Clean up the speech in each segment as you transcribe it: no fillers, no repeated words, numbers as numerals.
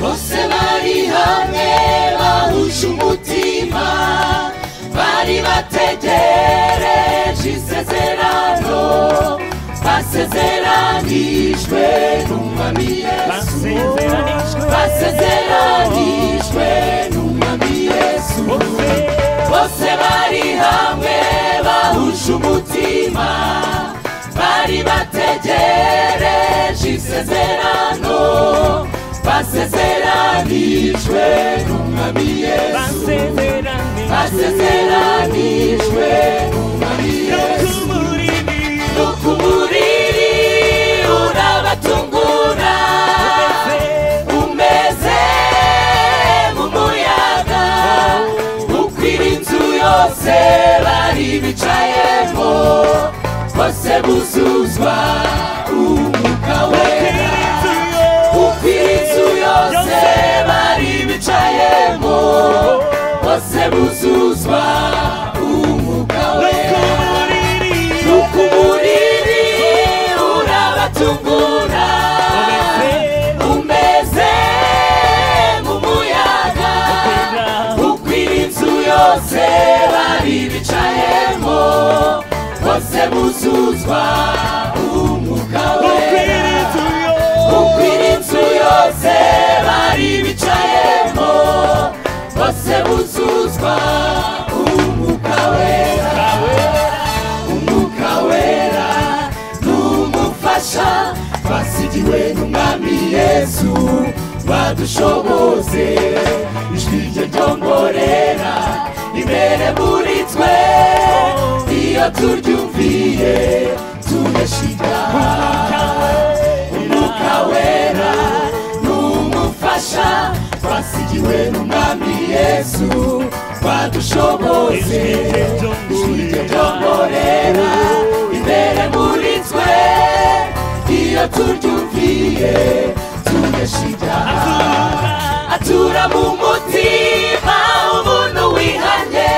Bose bari hamwe bahuje umutima, bari bategereje isezerano, basezeranijwe n'Umwami Yesu, basezeranijwe n'Umwami Yesu. Bose bari hamwe bahuje umutima, bari bategereje isezerano, basezeranijwe n'Umwami Yesu, basezeranijwe n'Umwami Yesu. Nuko umuriri urabatungura, umeze nk'umuyaga, ukwira inzu yose bari bicayemo, bose buzuzwa Umwuka Wera. Ukwira inzu yose bari bicayemo, bose buzuzwa Umwuka Wera. Nuko umuriri urabatungura, umeze nk'umuyaga, ukwira inzu yose bari bicayemo, bose buzuzwa Umwuka Wera. Ukwira inzu yose bari bicayemo, bose buzuzwa Umwuka Wera. Umwuka Wera n'umufasha twasigiwe n'Umwami Yesu, badushoboze ijwi rye ryongorera imbere muri twe, iyo turyumviye tunesha ibyaha. Umwuka Wera n'umufasha twasigiwe n'Umwami Yesu, badushoboze ijwi rye ryongorera imbere muri twe, iyo turyumviye tunesha ibyaha. Atura mu mutima umuntu wihanye,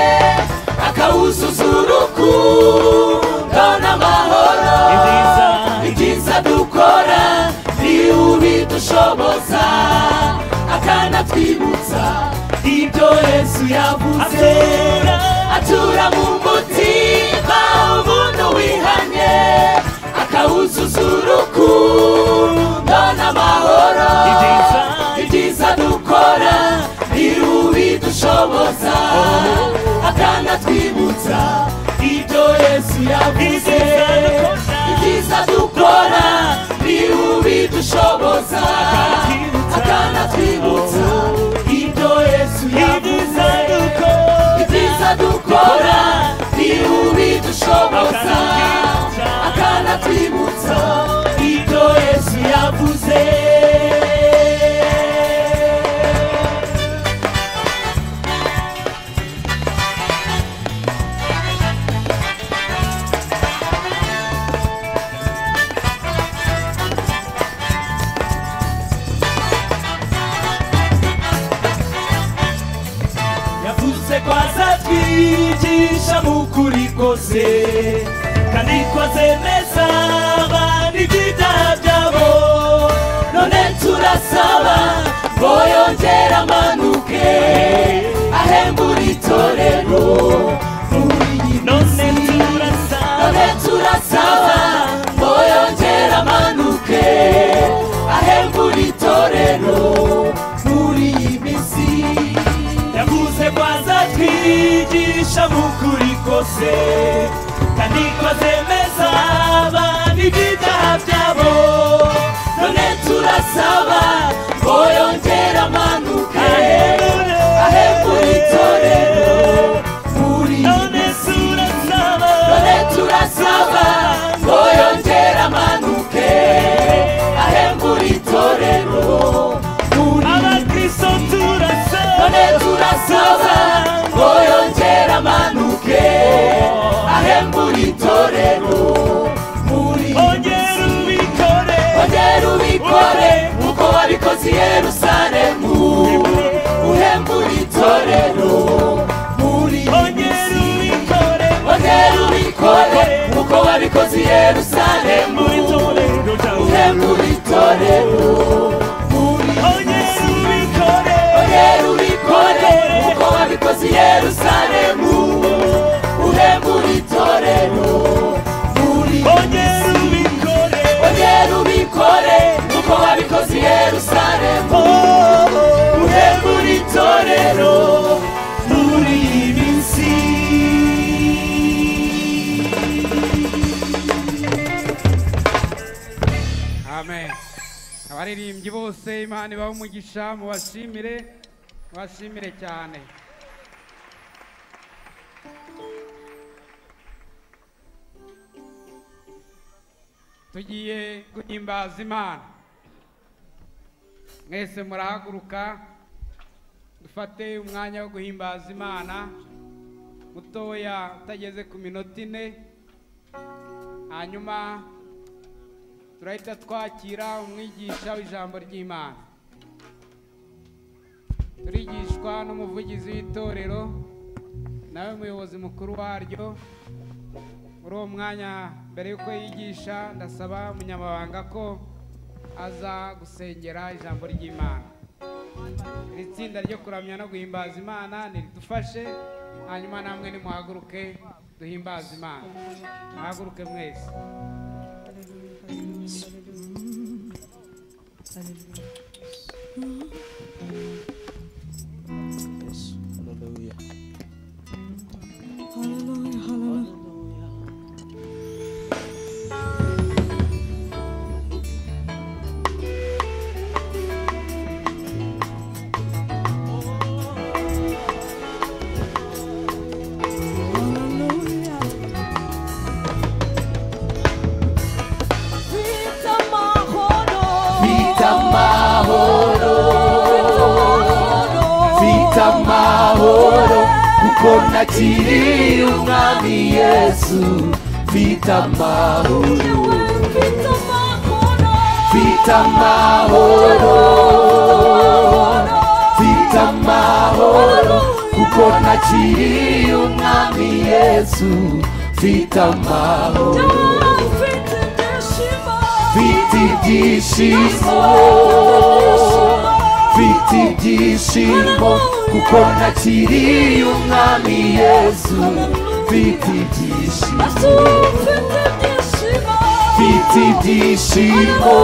akawuzuza urukundo n'amahoro. Ibyiza dukora ni ubidushoboza, akanatwibutsa ibyo Yesu yavuze. Atura mu mutima umuntu wihanye, akawuzuza urukundo n'amahoro. Ibyiza dukora ni ubidushoboza, akanatwibutsa ibyo Yesu yavuze. Ibyiza dukora ni ubidushoboza, akanatwibutsa ibyo Yesu yavuze. Ibyiza dukora ni ubidushoboza, akanatwibutsa ibyo Yesu yavuze. Yavuze ko azatwigisha mu kuri kose, kandi ko azemeza abantu ibyaha byabo. None turasaba ngo yongere amanuke, ahembure itorero muri iyi minsi. None turasaba ngo yongere amanuke, ahembure itorero muri iyi minsi. Yavuze ko azatwigisha mu kuri kose, kandi ko azemeza abantu ibyaha byabo. None turasaba ngo yongere amanuke, ahembure itorero muri iyi minsi. None turasaba ngo yongere amanuke, ahembure itorero muri iyi minsi. None turasaba ngo yongere amanuke, ahembure itorero muri iyi minsi. Ongera ubikore uko wabikoze i Yerusalemu, uhembure itorero muri iyi minsi. Ongera ubikore uko wabikoze i Yerusalemu, uhembure itorero muri iyi minsi. Yerusalemu, uhebura itorero muri iyi minsi. Amen. Abaririmbyi bose Imana ibahe umugisha, mubashimire, mubashimire cyane. Tugiye guhimbaza Imana. Mwese murahaguruka dufate umwanya wo guhimbaza Imana mutoya utageze ku minota 4, hanyuma turahita twakira umwigisha w'ijambo ry'Imana. Turigishwa n'umuvugizi w'itorero nawe muyobozi mukuru waryo. Muri uwo mwanya mbere yuko yigisha, ndasaba umunyamabanga ko aza gusengera ijambo ry'Imana. Iri tsinda ryo kuramya no guhimbaza Imana niridufashe, hanyuma namwe nimuhaguruke duhimbaze Imana. Muhaguruke mwese. Yes, hallelujah. Hallelujah, hallelujah. Amahoro kuko nakiriye umwami Yesu, mfite amahoro, mfite amahoro, mfite amahoro kuko nakiriye umwami Yesu, mfite amahoro, mfite ibyishimo, mfite ibyishimo kuko nakiriye umwami Yesu, mfite ibyishimo, mfite ibyishimo,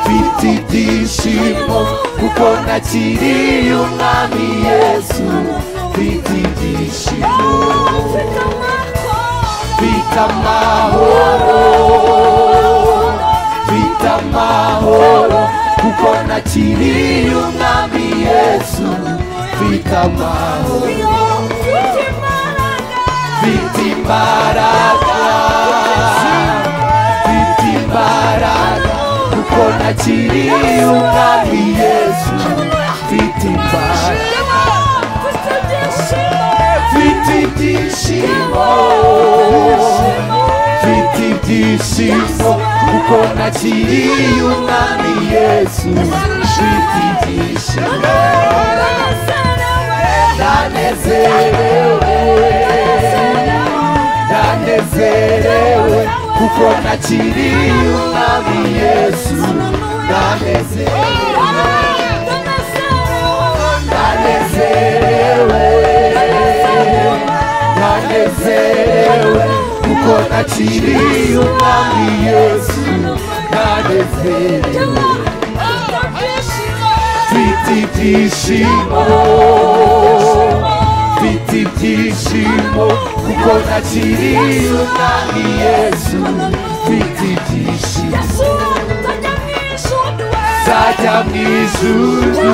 mfite ibyishimo kuko nakiriye umwami Yesu, mfite ibyishimo, mfite amahoro, mfite amahoro kuko nakiriye umwami Yesu, mfite amahoro, mfite imbaraga, mfite imbaraga kuko nakiriye umwami Yesu, mfite imbaraga, mfite ibyishimo, mfite ibyishimo kuko nakiriye umwami Yesu, mfite ibyishimo, ndanezerewe, ndanezerewe kuko nakiriye umwami Yesu, ndanezerewe, ndanezerewe, ndanezerewe kuko nakiriye umwami Yesu, ndanezerewe, mfite ibyishimo, mfite ibyishimo kuko nakiriye umwami Yesu, mfite ibyishimo, nzajya mu ijuru,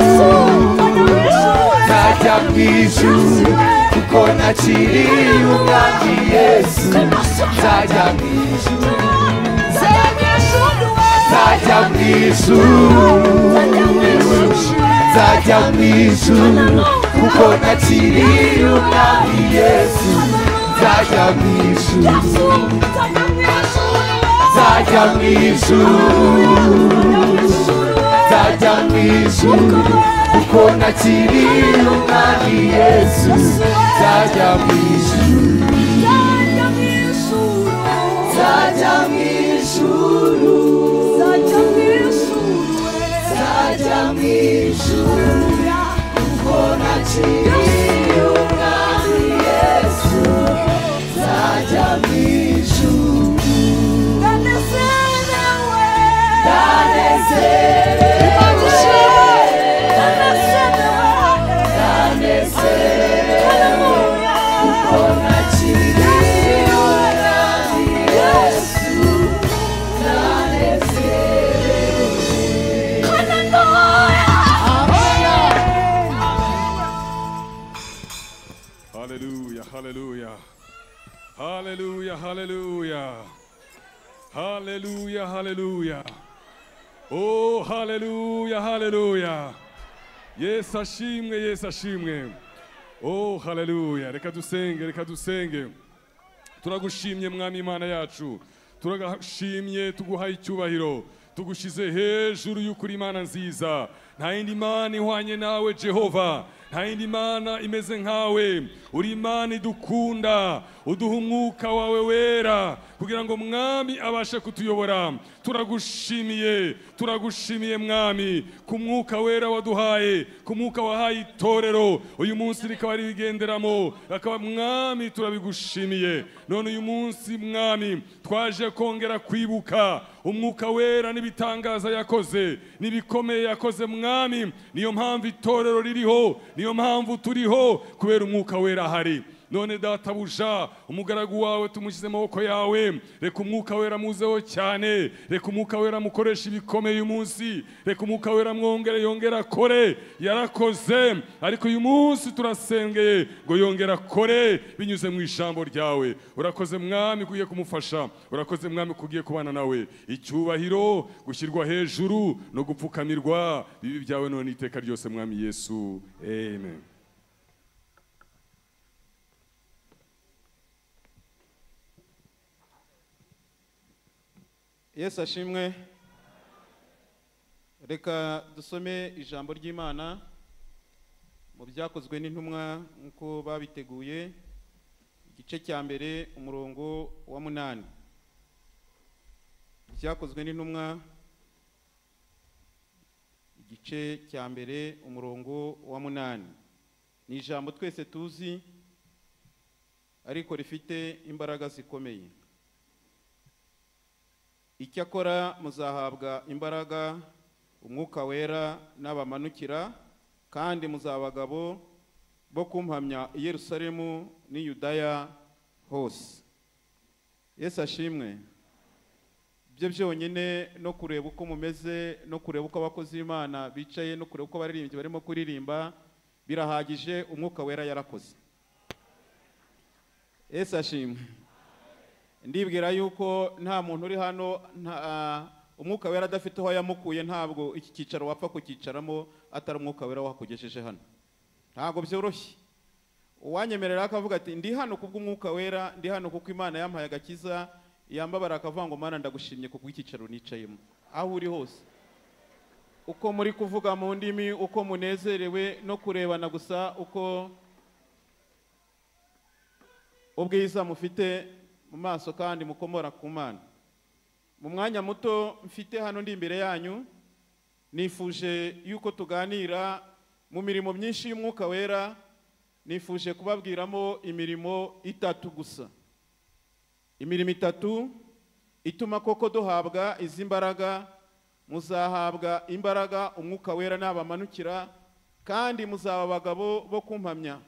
nzajya mu ijuru kuko nakiriye umwami Yesu, nzajya mu ijuru, nzajya mu ijuru, nzajya mu ijuru kuko nakiriye umwami Yesu, nzajya mu ijuru, nzajya mu ijuru, nzajya mu ijuru kuko nakiriye umwami Yesu, nzajya mu ijuru, nzajya mu ijuru, nzajya mu ijuru kuko nakiriye umwami Yesu, nzajya mu ijuru, ndanezerewe, Ndanezerewe kuko nakiriye umwami Yesu, ndanezerewe. Hallelujah, hallelujah. Hallelujah, hallelujah. Hallelujah, hallelujah. Oh, hallelujah, hallelujah. Yesu ashimwe, Yesu ashimwe. Oh, hallelujah. Reka dusenge, reka dusenge. Turagushimye Mwami Imana yacu. Turagushimye, tuguhaye icyubahiro. Tugushize hejuru y'ukuri Imana nziza. Nta yindi Mana ihwanye nawe Jehova. Nta yindi Mana imeze nkawe. Uri Imana idukunda, uduha umwuka wawe wera kugira ngo Mwami abashe kutuyobora. Turagushimiye, turagushimiye Mwami ku mwuka wera waduhaye, ku mwuka wahaye itorero uyu munsi rikaba ribigenderamo. Akaba Mwami turabigushimiye. None uyu munsi Mwami twaje kongera kwibuka umwuka wera n'ibitangaza yakoze n'ibikomeye yakoze Mwami. Niyo mpamvu itorero ririho, niyo mpamvu turiho, kubera umwuka wera ahari. None databuja, umugaragu wawe tumushyize mu maboko yawe. Reka umwuka wera muzeho cyane, reka umwuka wera mukoresha ibikomeye uyu munsi, reka umwuka wera mwongere yongera akore. Yarakoze, ariko uyu munsi turasengeye ngo yongera akore binyuze mu ijambo ryawe. Urakoze Mwami kugiye kumufasha, urakoze Mwami kugiye kubana nawe. Icyubahiro, gushyirwa hejuru no gupfukamirwa bibi byawe none iteka ryose Mwami Yesu. Amen. Yesu ashimwe. Reka dusome ijambo ry'Imana mu byakozwe n'intumwa nk'uko babiteguye, igice cya mbere umurongo wa 8. Byakozwe n'intumwa igice cya mbere umurongo wa 8. Ni ijambo twese tuzi ariko rifite imbaraga zikomeye. Icyakora muzahabwa imbaraga umwuka wera n'abamanukira, kandi muzabagabo bo kumpamya i Yerusalemu n'i Yudaya hose. Yesu ashimwe. Ibyo byonyine no kureba uko mumeze, no kureba uko abakozi b'Imana bicaye, no kureba uko abaririmbyi barimo kuririmba, birahagije. Umwuka wera yarakoze. Yesu ashimwe. Ndibwira yuko nta muntu uri hano umwuka wera adafite aho yamukuye. Ntabwo iki cyicaro wapfa kucyicaramo atari umwuka wera wakugejeje hano. Ntabwo byoroshye. Uwanyemerera akavuga ati ndi hano kubw'umwuka wera, ndi hano kuko Imana yampaye agakiza, yambabara akavuga ngo Mana ndagushimye kuko icyicaro nicayemo. Aho uri hose, uko muri kuvuga mu ndimi, uko munezerewe no kurebana gusa, uko ubwiza mufite mu maso kandi mukomora ku Mana. Mu mwanya muto mfite hano ndi imbere yanyu, nifuje yuko tuganira mu mirimo myinshi y'umwuka wera. Nifuje kubabwiramo imirimo itatu gusa, imirimo itatu ituma koko duhabwa izi mbaraga. Muzahabwa imbaraga umwuka wera n'abamanukira, kandi muzaba abagabo bo kumpamya.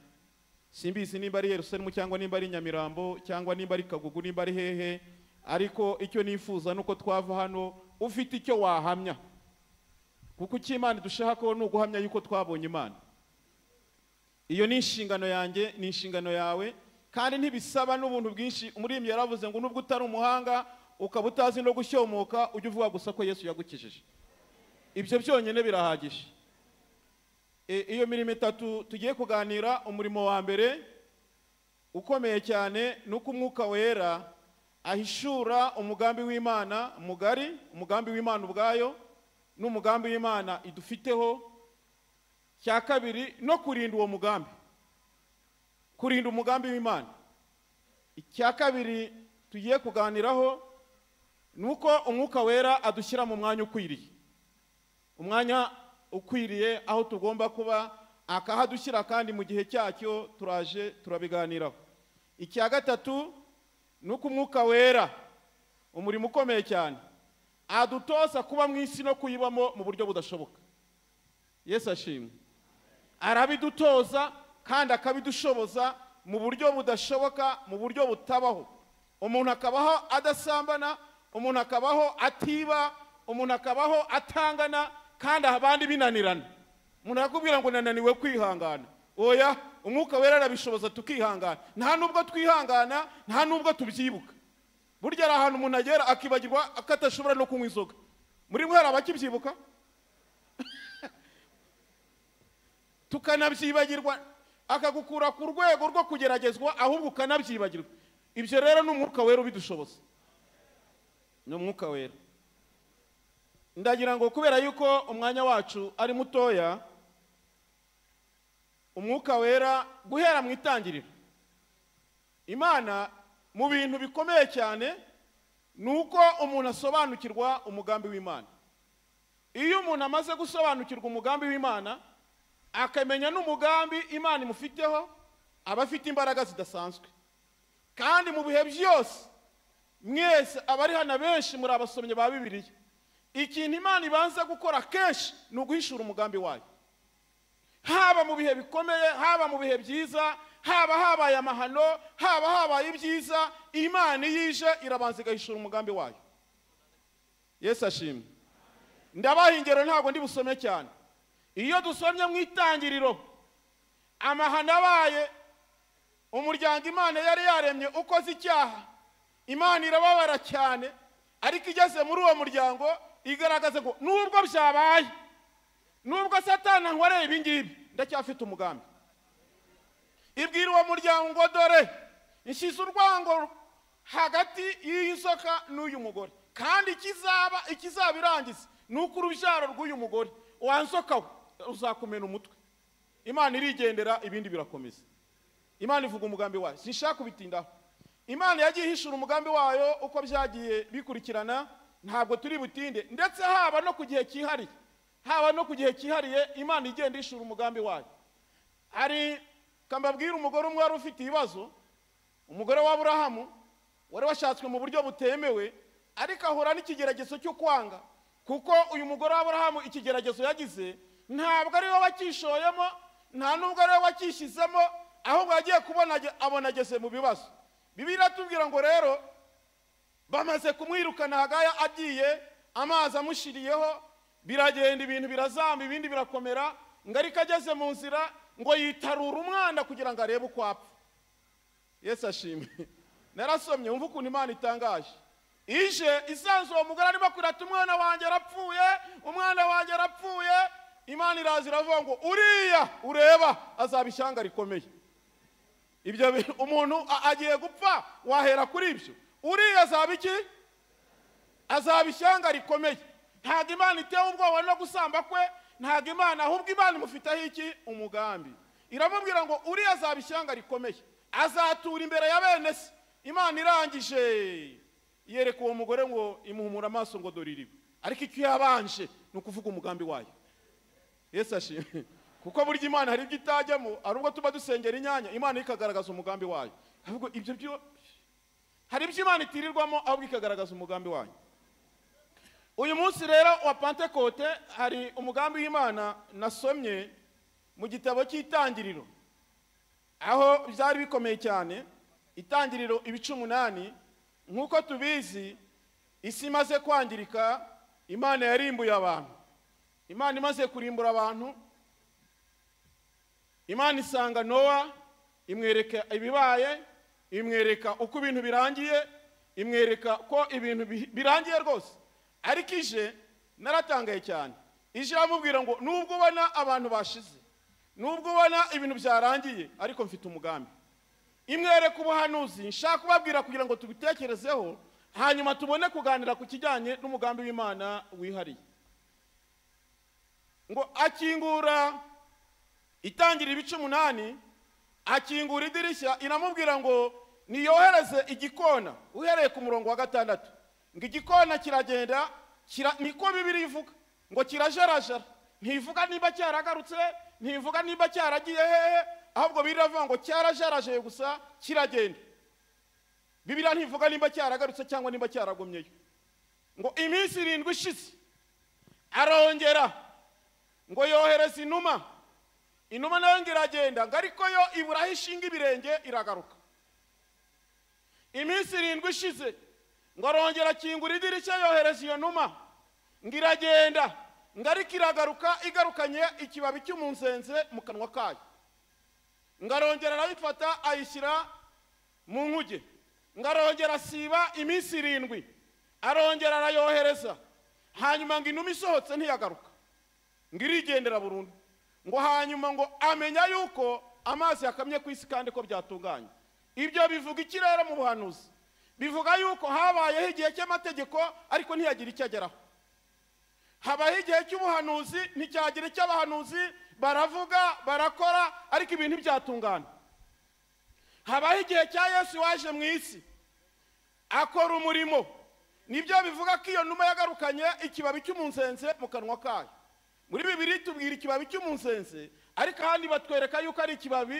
Simbizi nimba ari Yerusalemu cyangwa nimba ari Nyamirambo cyangwa nimba ari Kagugu nimba ari hehe, ariko icyo nifuza nuko twava hano ufite icyo wahamya, kuko icyo Imana dushaka ko ni uguhamya yuko twabonye Imana. Iyo ni inshingano yanjye, ni inshingano yawe, kandi ntibisaba n'ubuntu bwinshi. Umuririmbyi yaravuze ngo nubwo utari umuhanga ukaba utazi no gushyomoka, ujye uvuga gusa ko Yesu yagukijije. Ibyo byonyine birahagije. Iyo mirimo itatu tugiye kuganira, umurimo wa mbere ukomeye cyane ni uko umwuka wera ahishura umugambi w'Imana mugari, umugambi w'Imana ubwayo n'umugambi w'Imana idufiteho. Cya kabiri no kurinda uwo mugambi, kurinda umugambi w'Imana. Icya kabiri tugiye kuganiraho ni uko umwuka wera adushyira mu mwanya ukwiriye, umwanya ukwiriye aho tugomba kuba, akahadushyira kandi mu gihe cyacyo. Turaje turabiganiraho. Icya gatatu ni uko umwuka wera, umurimo ukomeye cyane, Adutoza kuba mu isi no kuyibamo mu buryo budashoboka. Yesu ashimwe. Arabidutoza kandi akabidushoboza mu buryo budashoboka, mu buryo butabaho. Umuntu akabaho adasambana, umuntu akabaho atiba, umuntu akabaho atangana, kandi abandi binanirana. Umuntu arakubwira ngo nananiwe kwihangana. Oya, Umwuka Wera arabishoboza tukihangana. Nta nubwo twihangana, nta nubwo tubyibuka. Burya ari ahantu umuntu agera akibagirwa akatashobora no kunywa inzoga. Muri mwe hari abakibyibuka? Tukanabyibagirwa, akagukura ku rwego rwo kugeragezwa, ahubwo ukanabyibagirwa. Ibyo rero ni Umwuka Wera ubidushoboza. Ni Umwuka Wera. Ndagira ngo kubera yuko umwanya wacu ari mutoya, Umwuka Wera guhera mu itangiriro, Imana mu bintu bikomeye cyane nuko umuntu asobanukirwa umugambi w'Imana. Iyo umuntu amaze gusobanukirwa umugambi w'Imana, akamenya n'umugambi Imana imufiteho, aba afite imbaraga zidasanzwe. Kandi mu bihe byose, mwese abari hano benshi muri abasomyi ba Bibiliya, ikintu Imana ibanza gukora kenshi ni uguhishura umugambi wayo. Haba mu bihe bikomeye, haba mu bihe byiza, haba habaye amahano, haba habaye ibyiza, Imana yije irabanza igahishura umugambi wayo. Yesu ashimwe. Ndabaha ingero, ntabwo ndi busome cyane. Iyo dusomye mu itangiriro, amahano abaye, umuryango Imana yari yaremye ukoze icyaha, Imana irababara cyane, ariko igeze muri uwo muryango igaragaza ngo nubwo byabaye, nubwo Satani ankoreye ibi ngibi, ndacyafite umugambi. Ibwira uwo muryango ngo dore nshyize urwango hagati y'iyi nzoka n'uyu mugore, kandi ikizaba irangiza ni uko urubyaro rw'uyu mugore wa nzoka we uzakumena umutwe. Imana irigendera, ibindi birakomeza. Imana ivuga umugambi wayo, sinshaka kubitindaho. Imana yagiye ihishura umugambi wayo uko byagiye bikurikirana, ntabwo turi butinde. Ndetse haba no ku gihe cyihariye, haba no ku gihe cyihariye Imana igenda ihishura umugambi wayo. Hari kambabwira umugore umwe wari ufite ibibazo, umugore wa Aburahamu wari washatswe mu buryo butemewe, ariko ahura n'ikigeragezo cyo kwanga, kuko uyu mugore wa Aburahamu ikigeragezo yagize ntabwo ari we wakishoyemo, nta nubwo ari we wakishyizemo, ahubwo yagiye kubona abona ageze mu bibazo. Bibiliya iratubwira ngo rero bamaze kumwirukana Hagaya agiye, amazi amushiriyeho, biragenda ibintu birazamba, ibindi birakomera, ngo ariko ageze mu nzira ngo yitarura umwana kugira ngo arebe uko apfa. Yesu ashimwe. Narasomye wumva ukuntu Imana itangaje. Ije isanzwe uwo mugore arimo kurata, umwana wanjye arapfuye, umwana wanjye arapfuye. Imana iraza iravuga ngo uriya ureba azaba ishyanga rikomeye. Ibyo umuntu agiye gupfa wahera kuri ibyo. Uriya azaba iki? Azaba ishyanga rikomeye. Ntabwo Imana itewe ubwoba no gusamba kwe, ntabwo Imana, ahubwo Imana imufiteho iki? Umugambi. Iramubwira ngo uriya azaba ishyanga rikomeye, azatura imbere ya bene se. Imana irangije yereka uwo mugore ngo imuhumura amaso ngo dore iriba. Ariko icyo yabanje ni ukuvuga umugambi wayo. Yesu ashimwe. Kuko burya Imana hari ibyo itajyamo, ari ubwo tuba dusengera inyanya, Imana ikagaragaza umugambi wayo. Ahubwo ibyo byo hari ibyo Imana itirirwamo, ahubwo ikagaragaza umugambi wayo. Uyu munsi rero wa Pentekote hari umugambi w'Imana nasomye mu gitabo cy'Itangiriro, aho byari bikomeye cyane. Itangiriro ibice 8, nk'uko tubizi, isi imaze kwangirika, Imana yarimbuye abantu. Imana imaze kurimbura abantu, Imana isanga Nowa, imwereka ibibaye, imwereka uko ibintu birangiye, imwereka ko ibintu birangiye rwose. Ariko ije naratangaye cyane. Ije iramubwira ngo nubwo ubona abantu bashize, nubwo ubona ibintu byarangiye, ariko mfite umugambi. Imwereka ubuhanuzi nshaka kubabwira kugira ngo tubitekerezeho, hanyuma tubone kuganira ku kijyanye n'umugambi w'Imana wihariye. Ngo akingura itangira ibice 8, akingura idirishya, iramubwira ngo niyohereze igikona, uhereye ku murongo wa 6. Ngo igikona kiragenda, niko Bibiliya ivuga, ngo kirajarajara. Ntivuga niba cyaragarutse, ntivuga niba cyaragiye hehe, ahubwo biravuga ngo cyarajaraje gusa kiragenda. Bibiliya ntivuga niba cyaragarutse cyangwa niba cyaragumyeyo. Ngo iminsi 7 ishize arongera ngo yohereza inuma, inuma nayo ngo iragenda, ngo ariko yo ibura aho ishinga ibirenge iragaruka. Iminsi 7 ishize ngo arongera akingura idirishya yohereza iyo numa, ngo iragenda, ngo ariko iragaruka igarukanye ikibabi cy'umunzenze mu kanwa kayo. Ngo arongera arayifata ayishyira mu nkuge, ngo arongera asiba iminsi 7, arongera arayohereza. Hanyuma ngo inuma isohotse ntiyagaruka, ngo irigendera burundu. Ngo hanyuma ngo amenya yuko amazi yakamye ku isi kandi ko byatunganye. Ibyo bivuga iki rero mu buhanuzi? Bivuga yuko habayeho igihe cy'amategeko ariko ntiyagira icyo ageraho. Habaho igihe cy'ubuhanuzi nticyagira icyo abahanuzi baravuga barakora, ariko ibintu ntibyatungana. Habaho igihe cya Yesu waje mu isi akora umurimo. Nibyo bivuga ko iyo numa yagarukanye ikibabi cy'umunzenze mu kanwa kayo. Muri Bibiliya tubwira ikibabi cy'umunzenze, ariko ahandi batwereka yuko ari ikibabi